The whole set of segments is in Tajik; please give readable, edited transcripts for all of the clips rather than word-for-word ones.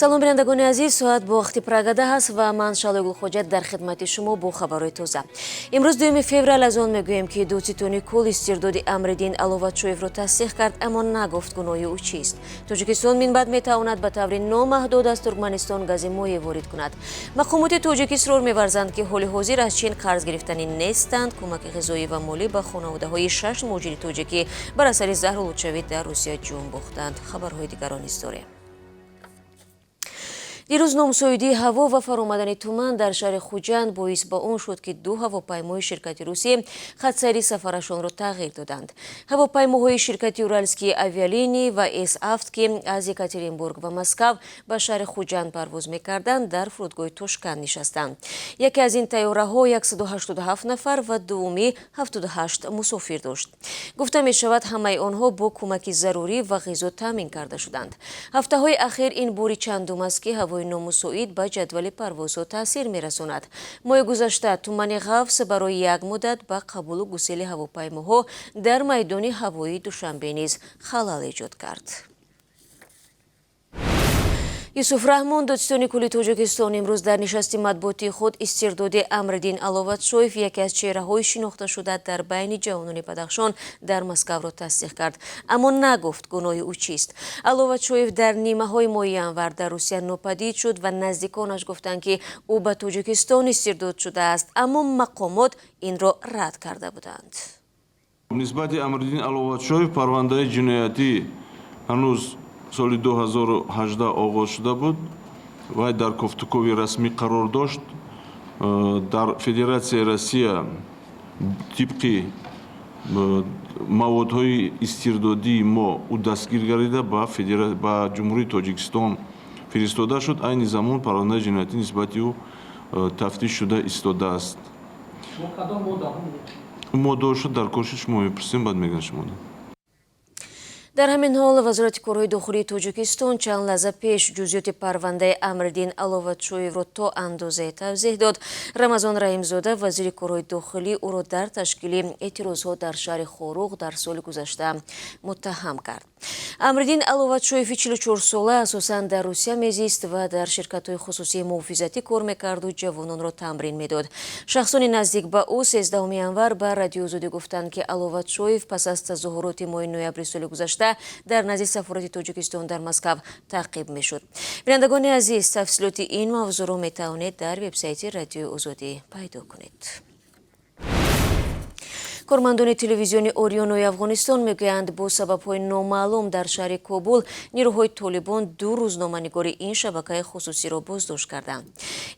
Салом, бинандагони азиз. Соат бо вақти Прага 10 аст ва ман, Шалои Гулхоҷа, дар хидмати шумо бо хабарҳои тоза. Имрӯз, 2 феврал, аз он мегӯем, ки додситони кул истирдоди Амриддин Аловатшоевро тасдиқ кард, аммо нагуфт, гуноҳи ӯ чист. Тоҷикистон минбаъд метавонад ба таври номаҳдуд аз Туркманистон гази моеъ ворид кунад. Мақомоти тоҷик исрор меварзанд, ки ҳоли ҳозир аз Чин қарз гирифтанӣ нестанд. Кӯмаки ғизоӣ ва молӣ ба хонаводаҳои шаш муҳоҷири тоҷикӣ бар асари заҳролудшавӣ дар Русия ҷон бохтанд. Хабарҳои дигарро низ дорем. Дирӯз номусоидии ҳаво ва фаромадани туман дар шаҳри Хуҷанд боис ба он шуд, ки ду ҳавопаймои ширкати русӣ хатсайри сафарашонро тағйир доданд. Ҳавопаймоҳои ширкати «Уральские авиалинии» ва «С Авт», ки аз Екатеринбург ва Москав ба шаҳри Хуҷанд парвоз мекарданд, дар фурудгоҳи Тошканд нишастанд. Яке аз ин тайёраҳо 187 нафар ва дуввумӣ 78 мусофир дошт. Гуфта мешавад, ҳамаи онҳо бо кӯмаки зарурӣ ва ғизо таъмин карда шуданд. Ҳафтаҳои ахир ин бори чандум аст, ки ҳавои номусоид ба ҷадвали парвозҳо таъсир мерасонад. Моҳи гузашта тумани ғафс барои як муддат ба қабулу гусели ҳавопаймоҳо дар майдони ҳавоии Душанбе низ халал эҷод кард. Юсуф Раҳмон, додситони кулли Тоҷикистон, имрӯз дар нишасти матбуотии худ истирдоди Амриддин Аловатшоев, яке аз чеҳраҳои шинохташуда дар байни ҷавонони Бадахшон, дар Москавро тасдиқ кард, аммо нагуфт, гуноҳи ӯ чист. Аловатшоев дар нимаҳои моҳи январ дар Русия нопадид шуд ва наздиконаш гуфтанд, ки ӯ ба Тоҷикистон истирдод шудааст, аммо мақомот инро рад карда буданд. Нисбати Амриддин Аловатшоев парвандаи ҷиноятӣ ҳанӯз соли 2018 оғоз шуда буд. Вай дар кофтукови расмӣ қарор дошт дар Федератсияи Россия. Тибқи маводҳои истирдодии мо ӯ дастгир гардида, ба Ҷумҳурии Тоҷикистон фиристода шуд. Айни замон парвандаи ҷиноятӣ нисбати ӯ тафтиш шуда истодааст. Моддаҳо дар коши шумо мепурсем, баъд мегӯянд шумо. Дар ҳамин ҳол, Вазорати корҳои дохилии Тоҷикистон чанд лаҳза пеш ҷузъиёти парвандаи Амриддин Аловатшоевро то андозае тавзеҳ дод. Рамазон Раҳимзода, вазири корҳои дохилӣ, ӯро дар ташкили эътирозҳо дар шаҳри Хоруғ дар соли гузашта муттаҳам кард. Амриддин Аловатшоеви 44-сола асосан дар Русия мезист ва дар ширкатҳои хусусии муҳофизатӣ кор мекарду ҷавононро тамрин медод. Шахсони наздик ба ӯ 13 январ ба Радиои Озодӣ гуфтанд, ки Аловатшоев пас аз тазоҳуроти моҳи ноябри соли гузашта дар назди сафорати Тоҷикистон дар Москав таъқиб мешуд. Бинандагони азиз, тафсилоти ин мавзӯъро метавонед дар вебсайти Радиои Озодӣ пайдо кунед. Кормандони телевизиони Ориёнои Афғонистон мегӯянд, бо сабабҳои номаълум дар шаҳри Кобул нирӯҳои Толибон ду рӯзноманигори ин шабакаи хусусиро боздошт карданд.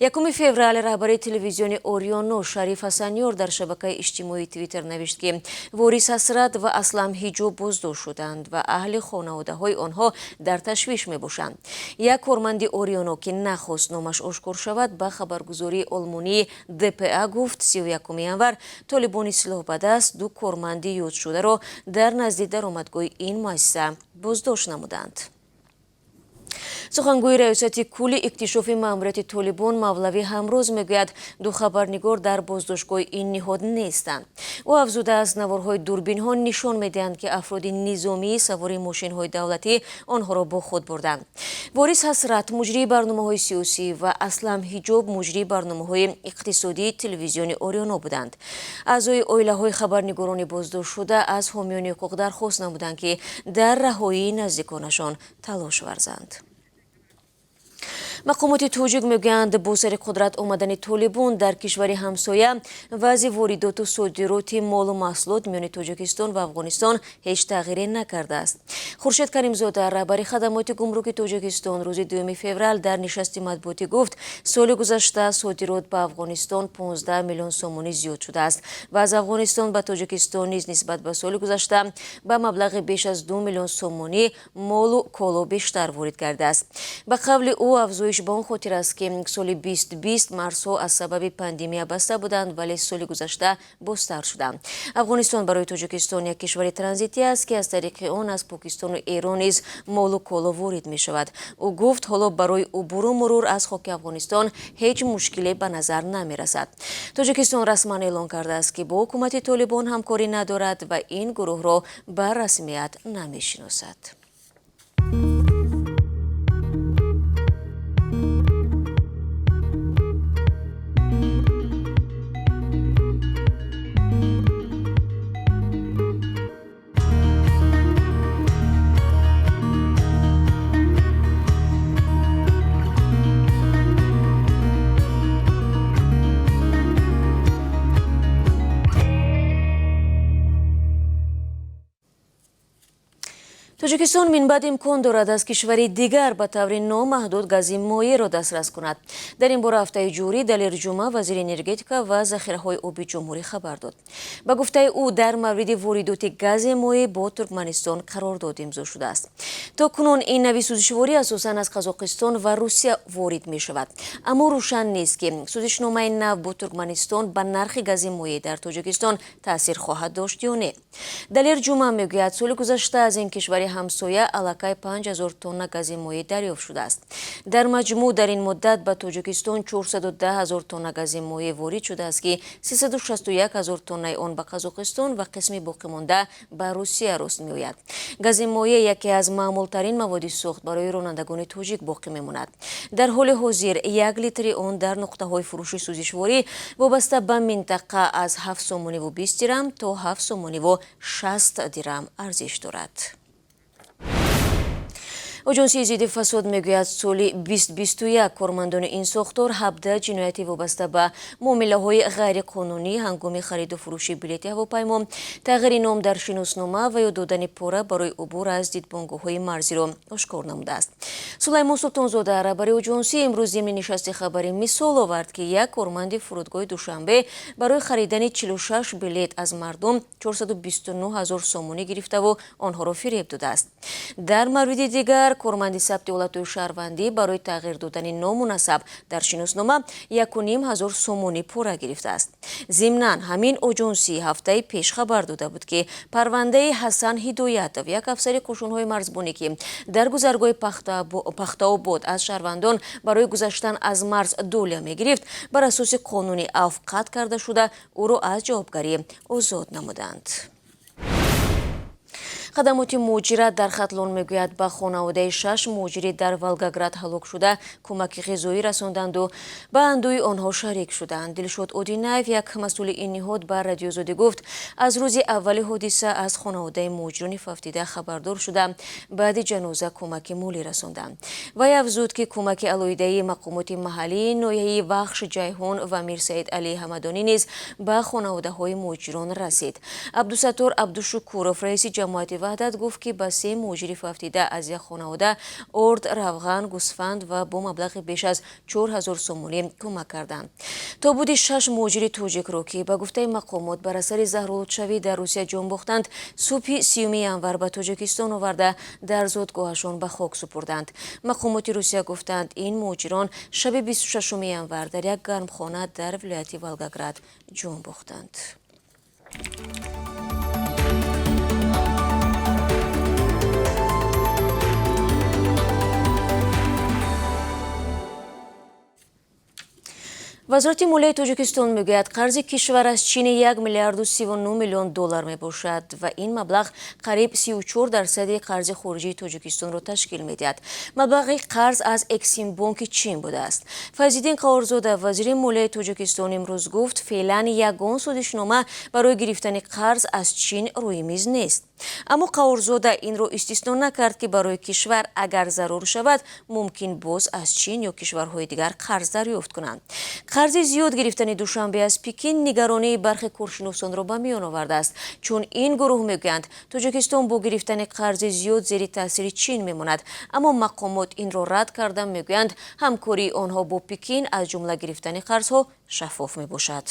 1 феврал раҳбари телевизиони Ориёно Шариф Ҳасанёр дар шабакаи иҷтимоии Твиттер навишт, ки Ворис Ҳасрат ва Аслам Ҳиҷоб боздошт шуданд ва аҳли хонаводаҳои онҳо дар ташвиш мебошанд. Як корманди Ориёно, ки нахост номаш ошкор шавад, ба хабаргузории олмонии ДПА гуфт, 31 январ толибони силоҳ ба даст ду корманди ёдшударо дар назди даромадгоҳи ин муассиса боздошт намуданд. Сухангӯи Раёсати кулли иктишофи маъмурияти Толибон Мавлавӣ Ҳамрӯз мегӯяд, ду хабарнигор дар боздоштгоҳи ин ниҳод нестанд. Ӯ афзудааст, наворҳои дурбинҳо нишон медиҳанд, ки афроди низомии савори мошинҳои давлатӣ онҳоро бо худ бурданд. Ворис Ҳасрат, муҷрии барномаҳои сиёсӣ, ва Аслам Ҳиҷоб, муҷрии барномаҳои иқтисодии телевизиони Ориёно буданд. Аъзои оилаҳои хабарнигорони боздоштшуда аз ҳомиёни ҳуқуқ дархост намуданд, ки дар раҳоии наздиконашон талош варзанд. Мақомоти тоҷик мегӯянд, бо сари қудрат омадани Толибон дар кишвари ҳамсоя вазъи воридоту содироти молу маҳсулот миёни Тоҷикистон ва Афғонистон ҳеҷ тағйире накардааст. Хуршед Каримзода, раҳбари хадамоти гумруки Тоҷикистон, рӯзи 2 феврал дар нишасти матбуотӣ гуфт, соли гузашта содирот ба Афғонистон 15 миллион сомонӣ зиёд шудааст ва аз Афғонистон ба Тоҷикистон низ нисбат ба соли гузашта ба маблағи беш аз 2 миллион сомонӣ молу коло бештар ворид гардааст. Ба қавли ӯ, афзоиш ба он хотир аст, ки соли 2020 марзҳо аз сабаби пандемия баста буданд, вале соли гузашта бозтар шуданд. Афғонистон барои Тоҷикистон як кишвари транзитӣ аст, ки аз тариқи он аз Покистону Эрон низ молу коло ворид мешавад. Ӯ гуфт, ҳоло барои убуру мурур аз хоки Афғонистон ҳеҷ мушкиле ба назар намерасад. Тоҷикистон расман эълон кардааст, ки бо ҳукумати Толибон ҳамкорӣ надорад ва ин гурӯҳро ба расмият намешиносад. Тоҷикистон минбаъд имкон дорад аз кишвари дигар ба таври номаҳдуд гази моеъро дастрас кунад. Дар ин бора ҳафтаи ҷорӣ Далер Ҷума, вазири энергетика ва захираҳои оби ҷумҳурӣ хабар дод. Ба гуфтаи ӯ, дар мавриди воридоти гази моеъ бо Туркманистон қарордод имзо шудааст. То кунун ин нави сӯзишворӣ асосан аз Қазоқистон ва Русия ворид мешавад. Аммо рӯшан нест, ки сӯзишномаи нав бо Туркманистон ба нархи гази моеъ дар Тоҷикистон таъсир хоҳад дошт ё не. Далер Ҷума мегӯяд, соли гузашта аз ин кишвари ҳамсоя аллакай 5000 тонна гази моеъ дарёфт шудааст. Дар маҷмӯъ дар ин муддат ба Тоҷикистон 410 000 тонна гази моеъ ворид шудааст, ки 361 000 тоннаи он ба Қазоқистон ва қисми боқимонда ба Русия рост меояд. Гази моеъ яке аз маъмултарин маводи сӯхт барои ронандагони тоҷик боқӣ мемонад. Дар ҳоли ҳозир 1 литри он дар нуқтаҳои фурӯши сӯзишворӣ вобаста ба минтақа аз 7 сомониву 20 дирам то 7 сомониву 60 дирам арзиш дорад. Оҷонсии зидди фасод мегӯяд, соли 2021 кормандони ин сохтор 17 ҷинояти вобаста ба муомилаҳои ғайриқонунӣ ҳангоми хариду фурӯши билети ҳавопаймо, тағйири ном дар шиноснома ва ё додани пора барои убур аз дидбонгоҳҳои марзиро ошкор намудааст. Сулаймон Султонзода, раҳбари оҷонсӣ, имрӯз зимни нишасти хабарӣ мисол овард, ки як корманди фурудгоҳи Душанбе барои харидани 46 билет аз мардум 429 000 сомонӣ гирифтаву онҳоро фиреб додааст. Дар мавриди дигар, корманди сабти ҳолатҳои шаҳрвандӣ барои тағйир додани ному насаб дар шиноснома 1500 сомонӣ пора гирифтааст. Зимнан ҳамин оҷонсӣ ҳафтаи пеш хабар дода буд, ки парвандаи Ҳасан Ҳидоятов, як афсари қӯшунҳои марзбонӣ, ки дар гузаргоҳи Пахтаобод аз шаҳрвандон барои гузаштан аз марз долия мегирифт, бар асоси қонуни авф қатъ карда шуда, ӯро аз ҷавобгарӣ озод намуданд. Хадамоти муҳоҷират дар Хатлон мегӯяд, ба хонаводаи 6 муҳоҷири дар Волгоград ҳалок шуда кӯмаки ғизоӣ расонданду ба андӯи онҳо шарик шуданд. Дилшод Одинаев, як масъули ин ниҳод, ба Радиозодӣ гуфт, аз рӯзи аввали ҳодиса аз хонаводаи муҳоҷирони фавтида хабардор шуда, баъди ҷаноза кӯмаки молӣ расонданд. Вай афзуд, ки кӯмаки алоҳидаи мақомоти маҳаллии ноҳияи Вахш, Ҷайҳун ва Мирсаид Алии Ҳамадонӣ низ ба хонаводаҳои муҳоҷирон расид. Абдусаттор Абдушукуров, раиси ҷамоати Ваҳдат, гуфт, ки ба 3 муҳоҷири фавтида аз як хонавода орд, равған, гӯсфанд ва бо маблағи беш аз 4000 сомонӣ кӯмак карданд. Тобуди 6 муҳоҷири тоҷикро, ки ба гуфтаи мақомот бар асари заҳролудшавӣ дар Русия ҷон бохтанд, субҳи 30 январ ба Тоҷикистон оварда дар зодгоҳашон ба хок супурданд. Мақомоти Русия гуфтанд, ин муҳоҷирон шаби 26 январ дар як гармхона дар вилояти Волгоград ҷон бохтанд. Вазорати молияи Тоҷикистон мегӯяд, қарзи кишвар аз Чин 1 миллиарду 39 миллион доллар мебошад ва ин маблағ қариб 34% қарзи хориҷии Тоҷикистонро ташкил медиҳад. Маблағи қарз аз Эксимбонки Чин будааст. Файзиддин Қаҳорзода, вазири молияи Тоҷикистон, имрӯз гуфт, феълан ягон созишнома барои гирифтани қарз аз Чин рӯи миз нест. Аммо Қаҳорзода инро истисно накард, ки барои кишвар агар зарур шавад, мумкин боз аз Чин ё кишварҳои дигар қарз дарёфт кунанд. Қарзи зиёд гирифтани Душанбе аз Пекин нигаронии бархи коршиносонро ба миён овардааст, чун ин гурӯҳ мегӯянд, Тоҷикистон бо гирифтани қарзи зиёд зери таъсири Чин мемонад. Аммо мақомот инро рад карда, мегӯянд, ҳамкории онҳо бо Пекин аз ҷумла гирифтани қарзҳо шаффоф мебошад.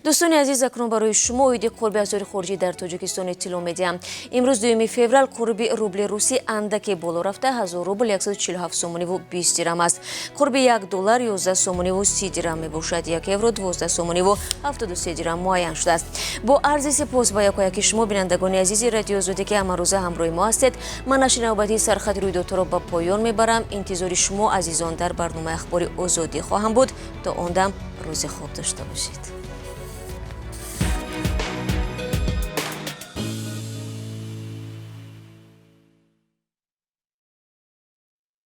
Дӯстони азиз, акнун барои шумо оиди қурби асъори хориҷӣ дар Тоҷикистон иттилоъ медиҳам. Имрӯз 2 феврал қурби рубли русӣ андаке боло рафта 1000 рубл 147 сомониву 20 дирам аст. Қурби 1 доллар 11 сомониву 30 дирам мебошад. 1 евро 12 сомониву 73 дирам муайян шудааст. Бо арзи сипос ба якояки шумо, бинандагони азизи Радиозодӣ, ки ҳамарӯза ҳамроҳи мо ҳастед, ман нашри навбатии сархати рӯйдодҳоро ба поён мебарам. Интизори шумо азизон дар барномаи Ахбори Озодӣ хоҳам буд. То он дам рӯзи хуб дошта бошед.